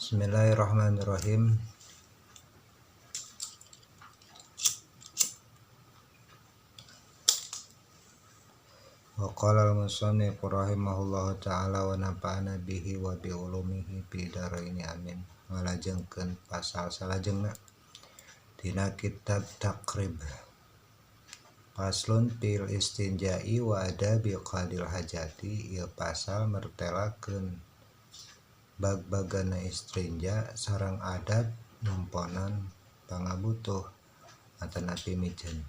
Bismillahirrahmanirrahim. Wa qala al-musannif rahimahullahu ta'ala wa nafa'ana bihi wa bi ulumihi fi dharaini amin. Ngalajengkeun pasal salajengna dina kitab Taqrib. Faslun fil istinja'i wa adabi qadil hajati, ieu pasal mertelakeun bag-bagana istinja sareng adab numponan pangabutuh atanapi miceun.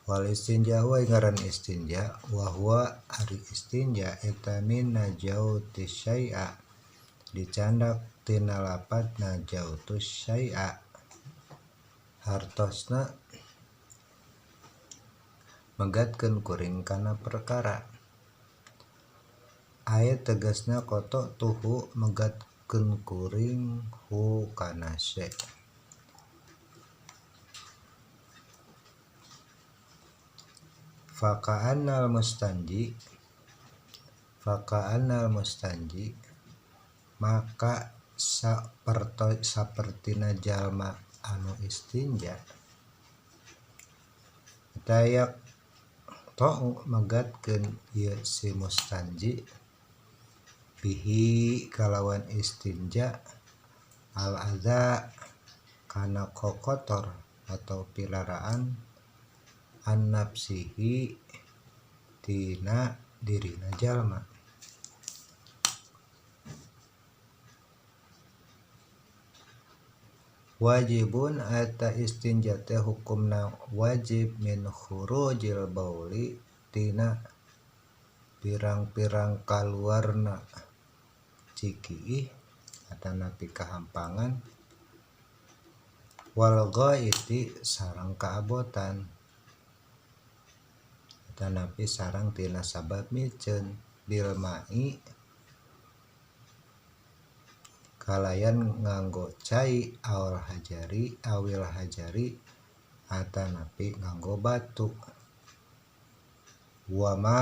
Wal istinja huwa ngaran istinja wa huwa ari istinja eta min najauti syai'a dicandak tina lapat najautu syai'a hartosna megatkeun kuring kana perkara. Aya tegasna koto tuhu megatkeun kuring hu kana syai. Faka'annal mustanji maka sapertina jalma anu istinja dayak ta'u megatkeun ieu si mustanji bihi kalawan istinja al adza kana kokotor atau pilaraan an nafsihi tina dirina jalma. Wajibun eta istinja teh hukumna wajib min khurujil bauli tina pirang-pirang kaluarna cikiih atanapi kahampangan wal ghaiti sareng kaabotan atanapi sareng tina sabab miceun bil ma'i kalayan nganggo cai awal hajari awil hajari atanapi nganggo batu wa ma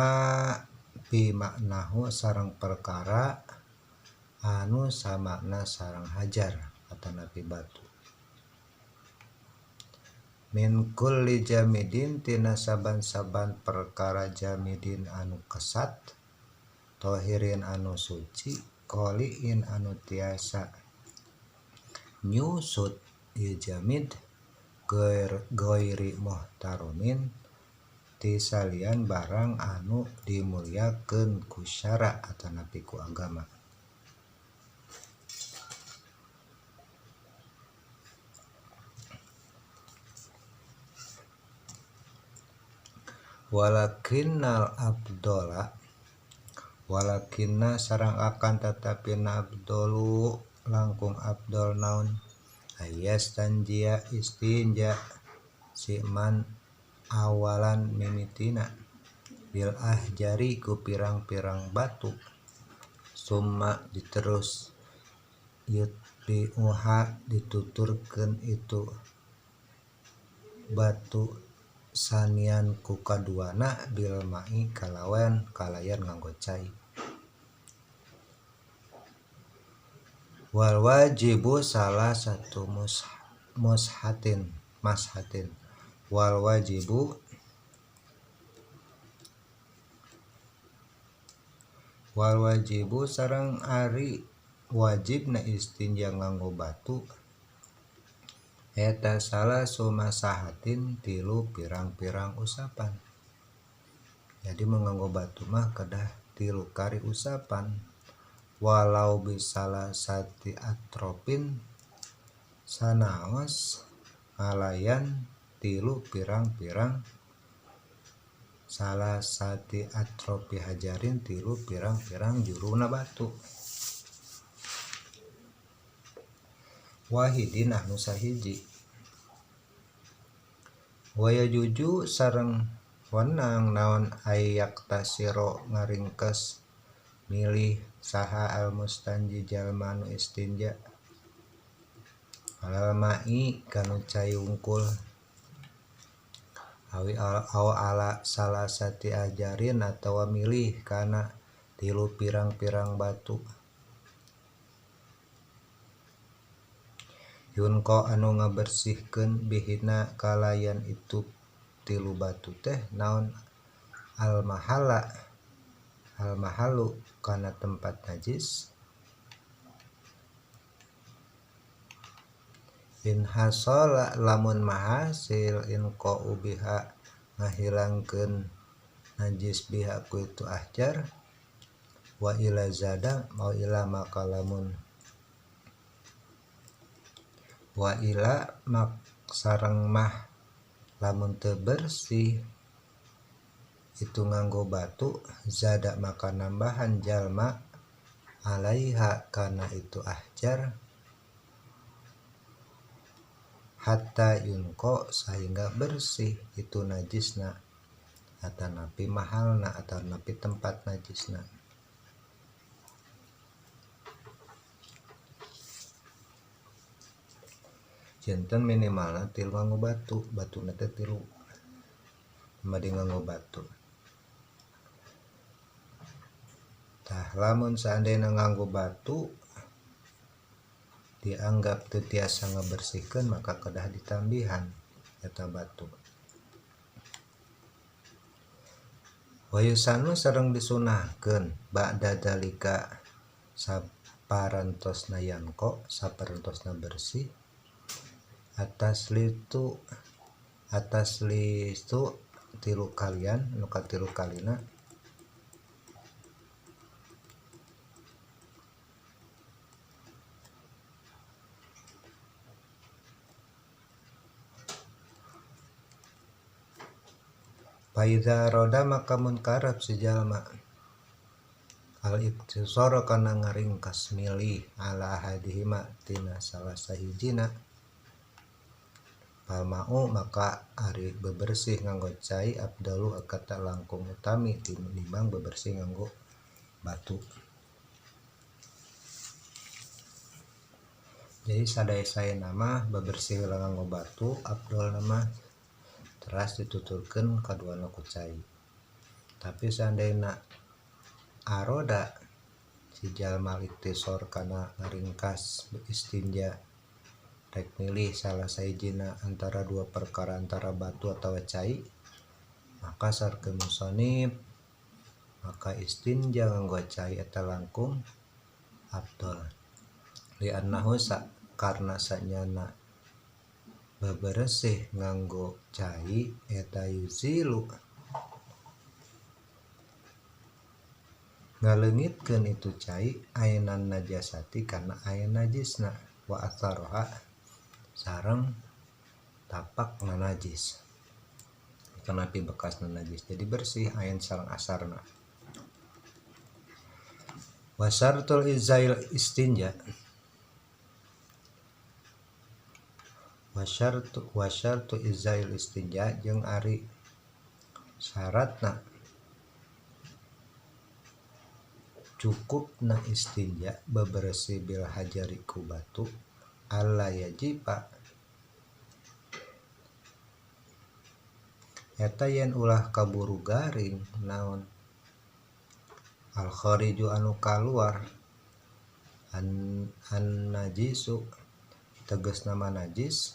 bi maknahu sareng perkara anu samakna sareng hajar atanapi batu min kulli jamidin tina saban-saban perkara jamidin anu kesat tohirin anu suci qoliin anu tiasa nyusut ieu jamid goiri muhtaromin tisalian barang anu dimuliakeun ku syara atanapi ku agama. Walakinnal abdola walakinna sareng akan tetapi abdolu langkung abdol naon ayas tanjia istinja si man awalan mimitina bil ahjari ku pirang-pirang batu summa diterus yutbi'uha dituturkeun itu batu sanian ku kaduana bil ma'i kalawan kalayan nganggo cai. Wal wajibu salah satu mushatin mashatin wal wajibu sareng ari wajibna istinja nganggo batu eta salah sumasahatin tilu pirang-pirang usapan. Jadi menganggo batu mah kedah tilu kari usapan walau bisalah sati atropin sanaos ngalayan tilu pirang-pirang salah sati atropi hajarin tilu pirang-pirang juruna batu wahidin anu sahiji. Waya juju sareng wenang naon ayak tasiro ngaringkes milih saha al mustanji jalma anu istinja alal ma'i kanu cai wungkul awi aw ala salah sati ajarin atawa milih kana tilu pirang-pirang batu. Yunko anu ngabersihkeun bihina kalayan itu tilu batu teh naon al mahala al mahalu kana tempat najis in hasala lamun mahasil inko ubiha ngahilangkeun najis biha ku itu ahjar wa ila zada mau ila maka lamun wa ila mak sareng mah lamun teu bersih itu nganggo batu zada maka nambahan jalma alaiha kana itu ahjar hatta yunko sehingga bersih itu najisna atanapi mahalna atanapi tempat najisna. Janten minimalna tilu nganggo batu, batuna teh tilu madi nganggo batu. Tah lamun seandainya nganggo batu dianggap teu tiasa ngabersihkeun maka kedah ditambihan eta batu. Wa yusanu sareng disunahkeun ba'da dalika saparantosna yanko saparantosna bersih atas litu tilu kalian nu katilu kalina paida roda maka mun karep si jalma al iktisara kana ngaringkas milih ala ahadihima tina salah sahijina palmau maka ari bebersih nganggo cai abdalu kata langkung utami tinimbang bebersih nganggo batu. Jadi sadaya nama bebersih nganggo batu abdol nama teras dituturkeun kaduana ku cai. Tapi seandainya aroda si jalma iktisor kana ngaringkas istinja rek milih salah sahijina antara dua perkara antara batu atau cai maka sarkeun musonib maka istinja nganggo cai eta langkung abdol li annahu sa karena sanyana beberesih nganggo cai eta yuzilu ngaleungitkeun itu cai ainan najasati kana ain najisna wa atharoha sareng tapak na najis tetapi bekas na najis jadi bersih ain sareng asarna. Wasartul izail istinja wasartu izail istinja jeung ari syaratna cukupna istinja bebersih bil hajari ku batu alla yajiba eta yen ulah kaburu garing naon al khariju anu kaluar an najisu tegas nama najis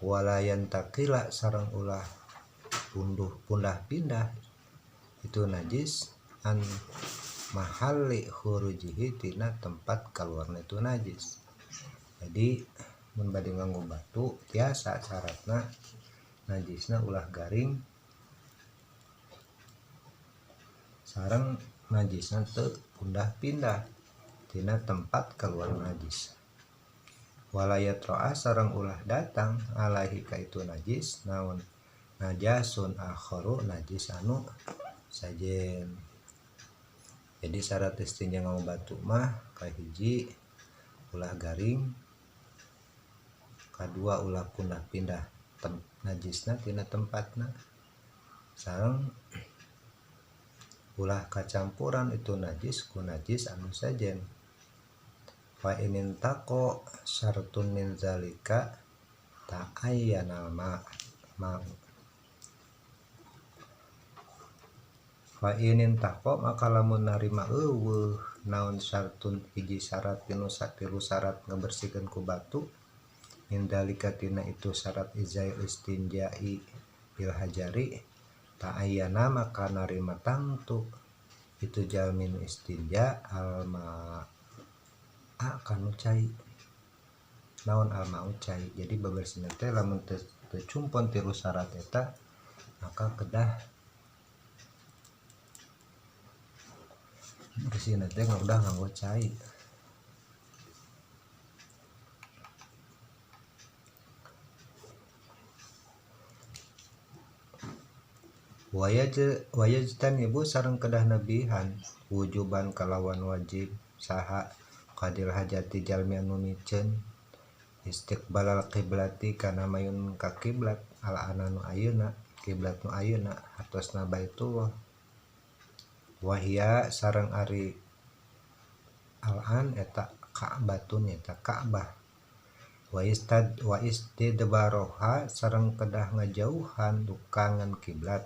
wala yantakila sareng ulah pundah pindah itu najis an mahalli khurujihi tina tempat keluarna itu najis. Jadi mun bade nganggo batu tiasa syaratna najisna ulah garing sareng najisna teu pindah-pindah tina tempat keluar najis. Wala yatra'a sareng ulah datang alaihi ka itu najis naon najasun akharu najis anu sajen. Jadi syarat istinja nganggo batu mah kahiji ulah garing, kadua ulah punah pindah najisna tina tempatna, sareng ulah kacampuran itu najis ku najis anu sajen. Fa inin tako syartun min zalika ta'ayyanal ma. Fa inin tako maka lamun narima eueuh naon syartun hiji syarat tinu satilu syarat ngabersihkeun ku batu min dalika tina itu syarat izail istinjai bil hajari ta'ayyana maka narima tangtu itu jalmin istinja alma kanu cai naon almau cai. Jadi bebersihna teh lamun teu cumpon tilu syarat eta maka kedah bersihna teh udah nganggo cai. Wayajtanibu sareng kedah nebihan wujuban kalawan wajib saha qadil hajati jalmi anu miceun istiqbalal qiblati kana mayun ka kiblat ala ana nu ayeuna kiblat nu ayeuna hartosna Baitullah wahia sareng ari al-an eta Ka'batun eta Ka'bah wa istidbaroha sareng kedah ngajauhan dukangan kiblat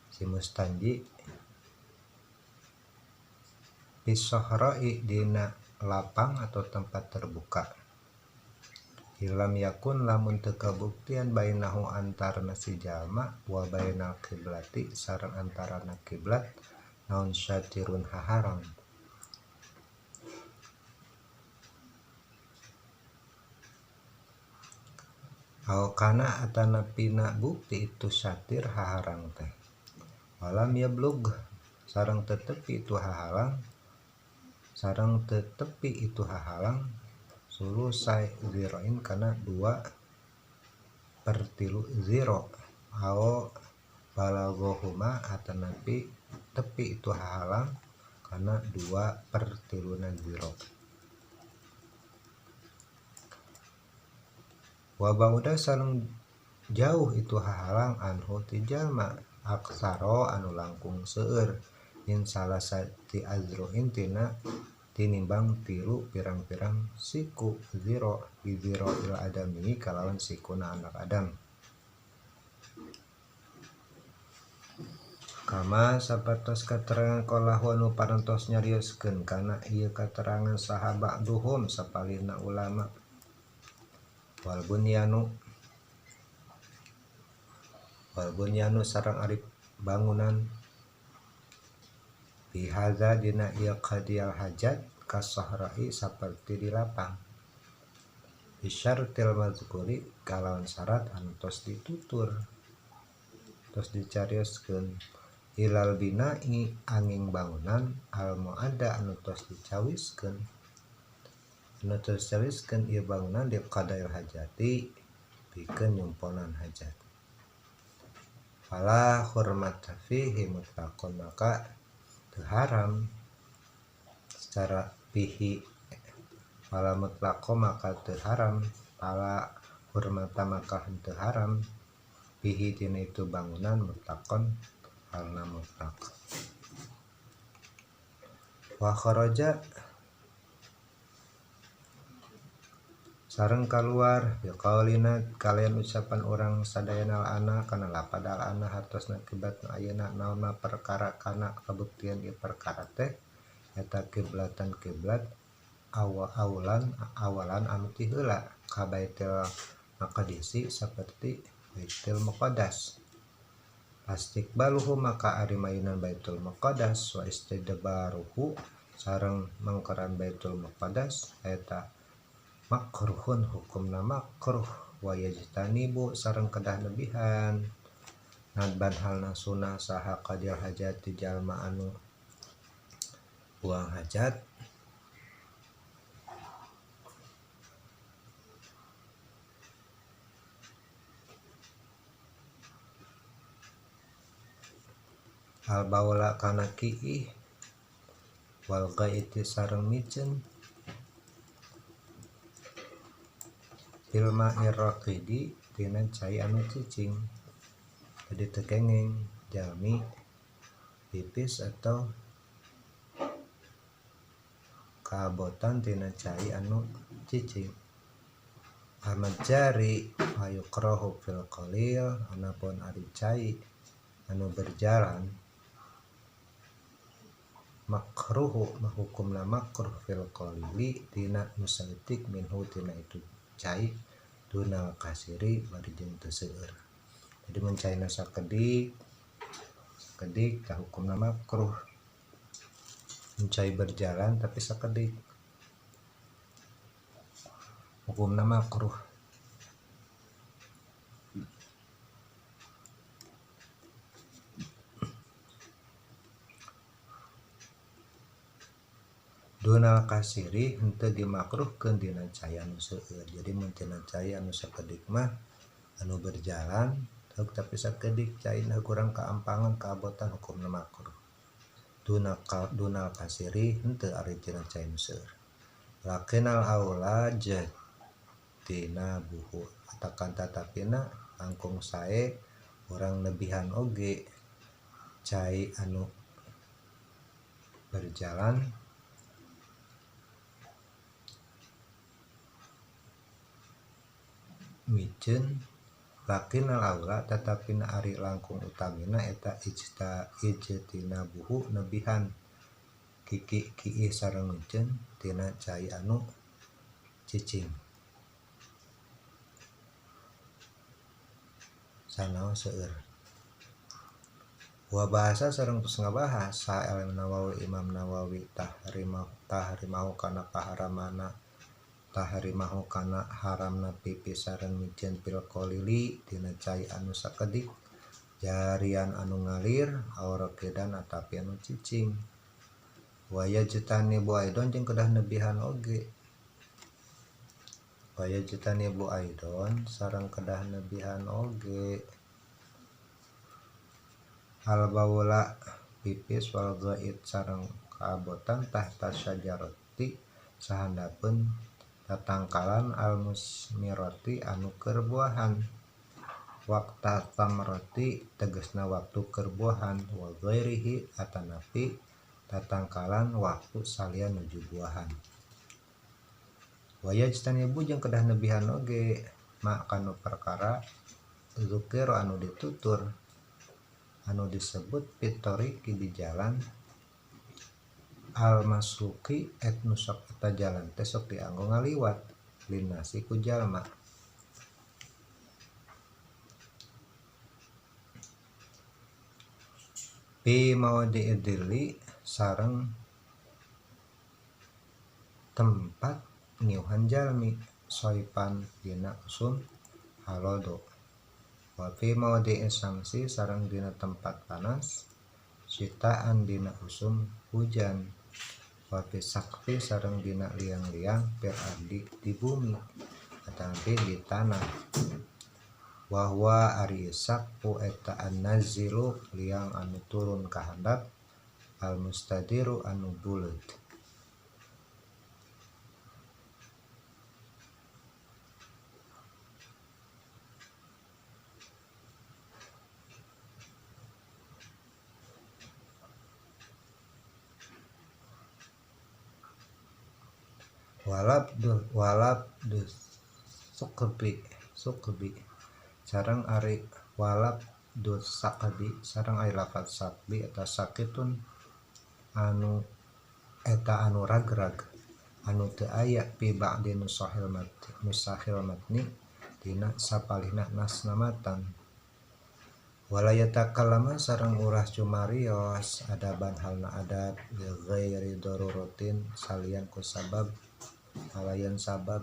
si mustanji bisohra'i dina lapang atau tempat terbuka ilam yakun lamun teu kabuktian bainahu antarana si jalma wa bainal kiblati sareng antarana kiblat naon syatirun haharang. Aw kana atanapina bukti itu syatir haharang teh walam yablug sareng tetepi itu hahalang sareng tetepi itu hahalang sulusai ziroin kana 2/3 ziro aw balagohuma atanapi tepi itu hahalang kana 2/3 ziro. Wa bauda sareng jauh itu hahalang anhu ti jalma aksaro anu langkung seueur min salasati azruin tina tinimbang tilu pirang-pirang siku ziro bi ziro il adami kalawan sikuna anak Adam. Kama sapertos katerangan qalahu anu parantos nyarioskeun kana ieu katerangan saha ba'duhum sapalihna ulama wal bunyanu sareng ari bangunan bihaza dina ieu qadiyal hajat kasahra'i saperti di lapang bisyartil mazkuri kalawan syarat anu tos ditutur tos dicarioskeun ilal bina'i angin bangunan al mu'adda anu tos dicawiskeun ieu bangunan di qadail hajati pikeun nyumponan hajat. Fala hurmata fihi mutlaqon maka teu haram secara pihi fala mutlaqo maka teu haram fala hurmata maka henteu haram pihi tina itu bangunan mutlaqon halna mutlaq. Wa kharaja sareng kaluar biqaulina kalian ucapan orang sadayana al-ana kana lapad al-ana hartosna kiblat nu ayeuna naon perkara kana kabuktian ieu perkara teh eta kiblatan kiblat awalan anu ti heula ka Baitul Maqdisi saperti Baitul Muqaddas. Istiqbaluhu maka ari mayunan Baitul Muqaddas wa istidbaruhu sareng mangkeran Baitul Muqaddas eta makruhun hukumna makruh wa yajtanibu sareng kedah nebihan nadban halna sunah saha qadil hajati jalma anu buang hajat al baula kana kiih wal ghaiti sareng miceun ilma iraqidi tina cai anu cicing. Jadi tekengeng jalmi pipis atau kabotan tina cai anu cicing. Ahmad jari ayukrahu fil qalil anapun ari cai anu berjalan Makruhu mah hukumna makruh fil qalili tina nu saeutik minhu tina itu cai dunal kasiri bari jeung teu seueur. Jadi mun caina sakedik sakedik tah hukumna makruh. Mun cai berjalan tapi sakedik hukumna makruh. Dunal kasiri henteu dimakruhkeun dina cai anu seueur. Jadi mun tina cai anu sakedik mah anu berjalan tapi sakedik caina kurang kaampangan kaabotan hukumna makruh. Dunal kasiri henteu ari tina cai anu seueur. Lakinal aula tina buhu atakan tatapina langkung sae urang nebihan oge cai anu berjalan miceun. Lakinal aula tatapina ari langkung utamina eta ijtina buhu nebihan kiki kiih sareng miceun tina cai anu cicing sanaos seueur. Wa bahasa sareng tos ngabahas sa Imam Nawawi Imam Nawawi tahrimahu kana paharamana tahrimahu kana haramna pipi sareng miceun fil qalili tina cai anu sakedik jarian anu ngalir aurakedan atapi anu cicing. Wa yajtani bu aidon jeung kedah nebihan oge. Wa yajtani bu aidon sareng kedah nebihan oge al baula pipis wal ghaid sareng kaabotan tahta syajarati sahandapeun tatangkalan al musmirati anu keur buahan waqta tamrati tegasna waktu keur buahan wa ghairihi atanapi tatangkalan waktu salian nuju buahan. Wa yajtanibu jeung kedah nebihan oge ma kanu perkara zukir anu ditutur anu disebut pitoriki di jalan al masluki et nusok eta jalan teh sok dianggo ngaliwat linasi ku jalma. Pi maudi idli sareng tempat ngiuhan jalmi soipan dina usum halodo. Wa fi maudi samsi sareng dina tempat panas sitaan dina usum hujan. Wa fi sakfi sareng dina liang-liang fil ardi di bumi atawi di tanah. Wa huwa ari sakfu eta an-nazilu liang anu turun ka handap al mustadiru anu buleud. Walab du sukbi sareng ari walab du sakbi sareng ari lafat sakbi eta sakitun anu eta anu ragrag anu teu aya pi ba'di nusahil matni dina sapalihna nasna matan. Wala yatakallama sareng ulah cumarios adaban halna adab li ghairi daruratin salian ku sabab alayan sabab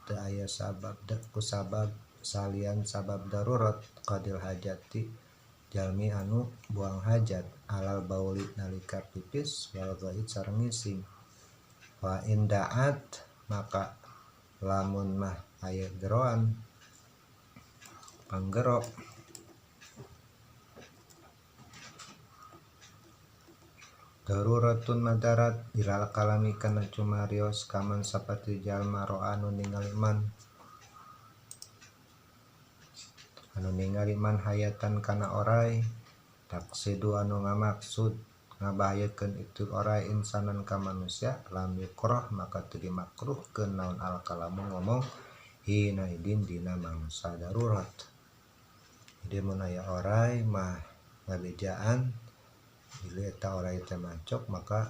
teu aya sabab ku sabab salian sabab darurat qadil hajati jalmi anu buang hajat alal bauli nalika pipis wal ghaid sareng ngising. Wa indaat maka lamun mah aya geroan panggero daruratun madarat ilal kalami kana cumarios kaman sapati jalma roa anu ningali man hayatan kana orai taksidu anu ngamaksud ngabahayakeun itu orai insanan ka manusia lam yukroh maka teu dimakruhkeun naon al kalamu ngomong hina idin dina mangsa darurat. Jadi mun aya orai mah ngabejaan Bila eta orai teh macok maka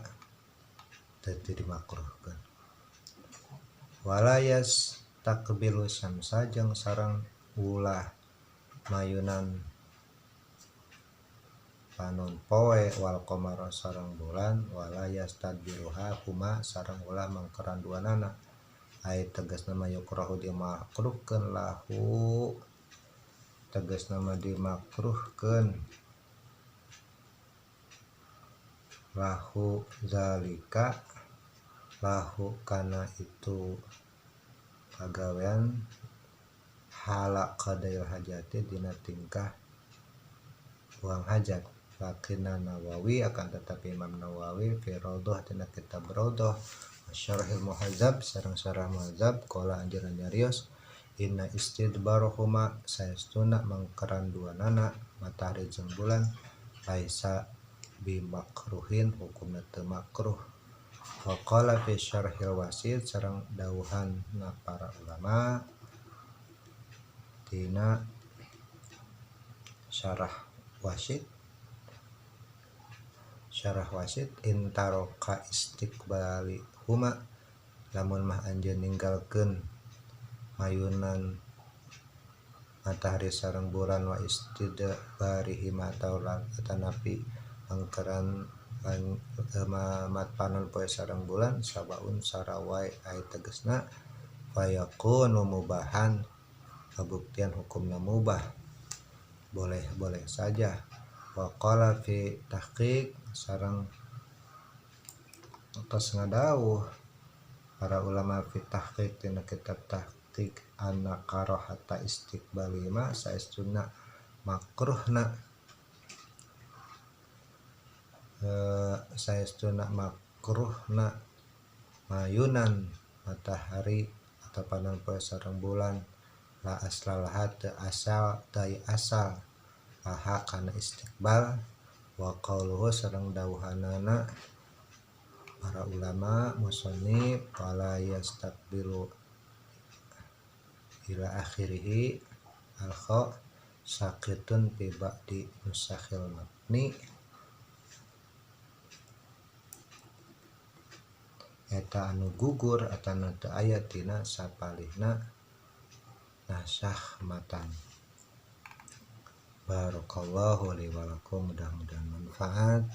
teu dimakruhkeun. Walayas takbilu samsa jeung sareng ulah mayunan panon poe wal qamara sareng bulan walayas tadbiruha huma sareng ulah mangkeran duanana ai tegasna mah yukrahu dimakruhkeun lahu tegasna mah dimakruhkeun lahu zalika lahu kana itu pagawean hala qadail hajati dina tingkah buang hajat. Lakinna Nawawi akan tetapi Imam Nawawi fi Raudhah dina kitab Raudhah syarhil Muhadzab sareng syarah Muhadzab qala anjeunna nyarios inna istidbaruhuma saestuna mangkeran duanana matahari jeung bulan laisa bimakruhin hukumna teu makruh. Wa qala fi syarhil Wasit sareng dawuhan para ulama dina syarah Wasit syarah Wasit intaroka istiqbali huma lamun mah anjeun ninggalkeun mayunan matahari sareng bulan wa istidbarihima taulan atanapi angkeran mat panon poe sareng bulan sabaun sarawai ai tegasna fayakunu mubahan kabuktian hukumna mubah boleh-boleh saja. Wa qala fi tahqiq sareng atas ngadawuh para ulama fi tahqiq dina kitab tahqiq anna karahata istiqbalima saestuna makruhna saestuna makruhna mayunan matahari atau panon poe sareng bulan la aslalaha teu asal dai asal laha kana istiqbal. Wa qauluhu sareng dawuhanana para ulama musannif wala yastaqbilu ila akhirih al kha saqitun fi ba'di nusakhil matni eta anu gugur atana teu aya tina sapalihna nasakh matan. Barakallahu li wa lakum, mudah-mudahan manfaat.